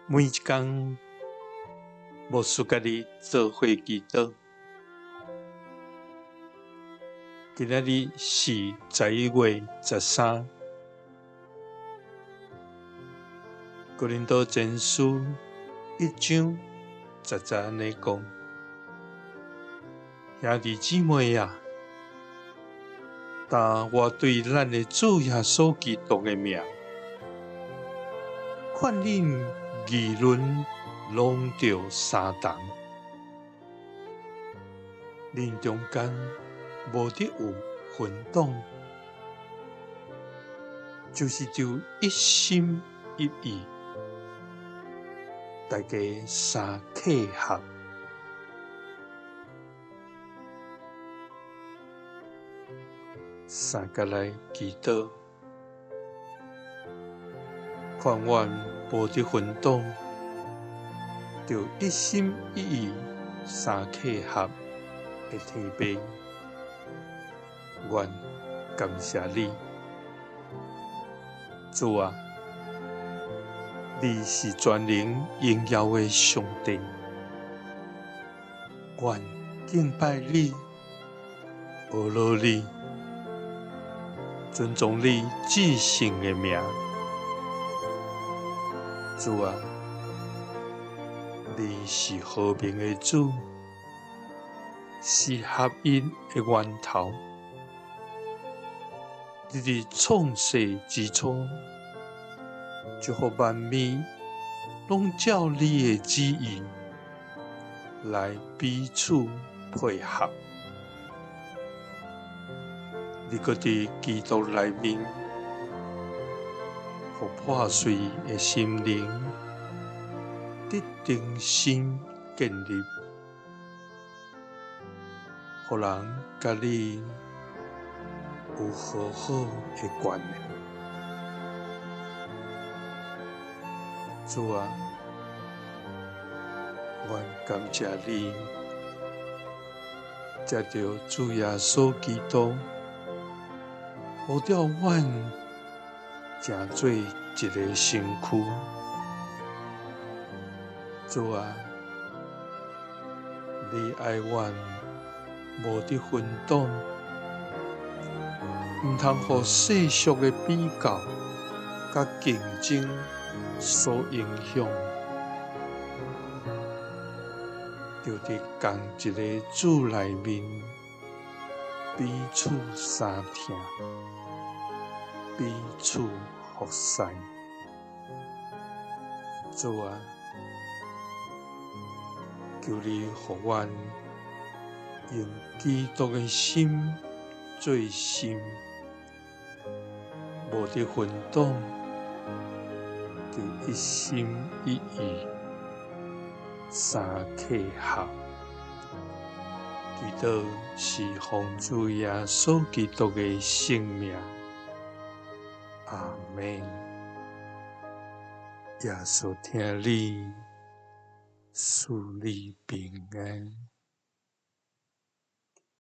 每一工，牧師佮你做伙祈禱。今仔日是11月13，哥林多前書1章10節按呢講：兄弟姊妹啊，當我對咱的主耶穌基督的名，勸恁議論攏著相同，恁中間無得有分黨，就是著一心一意，大家三契合。三佮來祈禱，勸阮無得分黨，著一心一意三契合的天父，阮感謝你，主啊，你是全能榮耀的上帝，阮敬拜你，阿羅你，尊重你至聖的名，主啊，你是和平的主，是合一的源頭。你佇創世之初，就予萬物攏照你的旨意來彼此配合。你閣佇基督內面，予破碎的心靈得重新建立，予人佮你有和好的關係。主啊，阮感謝你，藉著主耶穌基督，呼召阮成做一个身軀。主啊，你愛阮無得分黨，毋通予世俗的比較佮競爭所影響，著佇仝一个主內面彼此相疼，彼此服侍。主啊，求你予阮用基督的心做心，無得分黨，著一心一意三契合。祈禱是奉主耶穌基督的聖名，阿們。耶穌疼你，賜你平安。